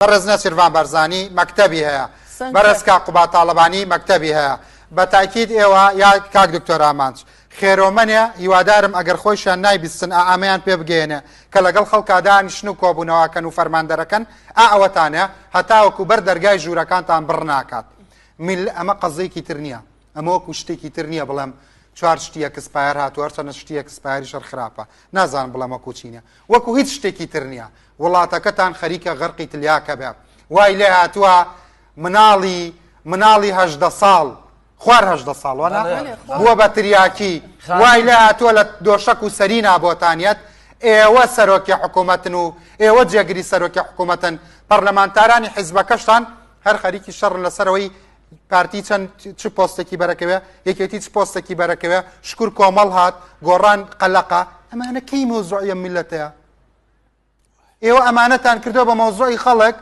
بەڕێز نێچیرڤان بارزانی مەکتەبی هەیە، بەڕێز کاک قوباد تاڵەبانی مەکتەبی هەیە، بە تاکید ئێوە یا کاک دکتۆر ئامانج خێرۆمەنێ هیوادارم ئەگەر خۆیشیان نایبیستن ئا ئەمەیان پێ بگەیەنێ کە لەگەڵ خەڵکا دانیشن و کۆبوونەوەکەن و فەرمان دەرەکەن ئا ئەوەتانە هەتاوەکو بەر دەرگای ژوورەکانتان بڕ ناکات میل ئەمە قەزێکی تر نییە ئەمە وەکو شتێکی تر نییە بڵێم چوار شتی expire هاتووە هەرچەنە شتی expire یش هەر خراپە نازانم بڵێم وەکو چینە وەکو هیچ شتێکی تر نییە وڵاتەکەتان خەریکە غەرقی تلیاکە بێ وای لێ هاتووە مناڵی مناڵی 18 ساڵ خوار 18 ساڵ وانە بووە بە تریاکی وای لێ هاتووە لە دۆشەک و سەرینا بۆتانیەت ئێوە سەرۆکی حکوومەتن و ئێوە جێگری سەرۆکی حکوومەتن پەرلەمانتارانی حیزبەکەشتان هەر خەریکی شەڕن لەسەرەوەی پارتی چەند چ پۆستێکی بەرەکەوێ یەکێتی چ پۆستێکی بەرەکەوێ شکر کۆمەڵ هات گۆڕان قەلەقە ئەمانە کەی مەوزوعی ئەم میلەتەیە ئێوە ئەمانەتان کردو بە مەوزوعی خەڵک.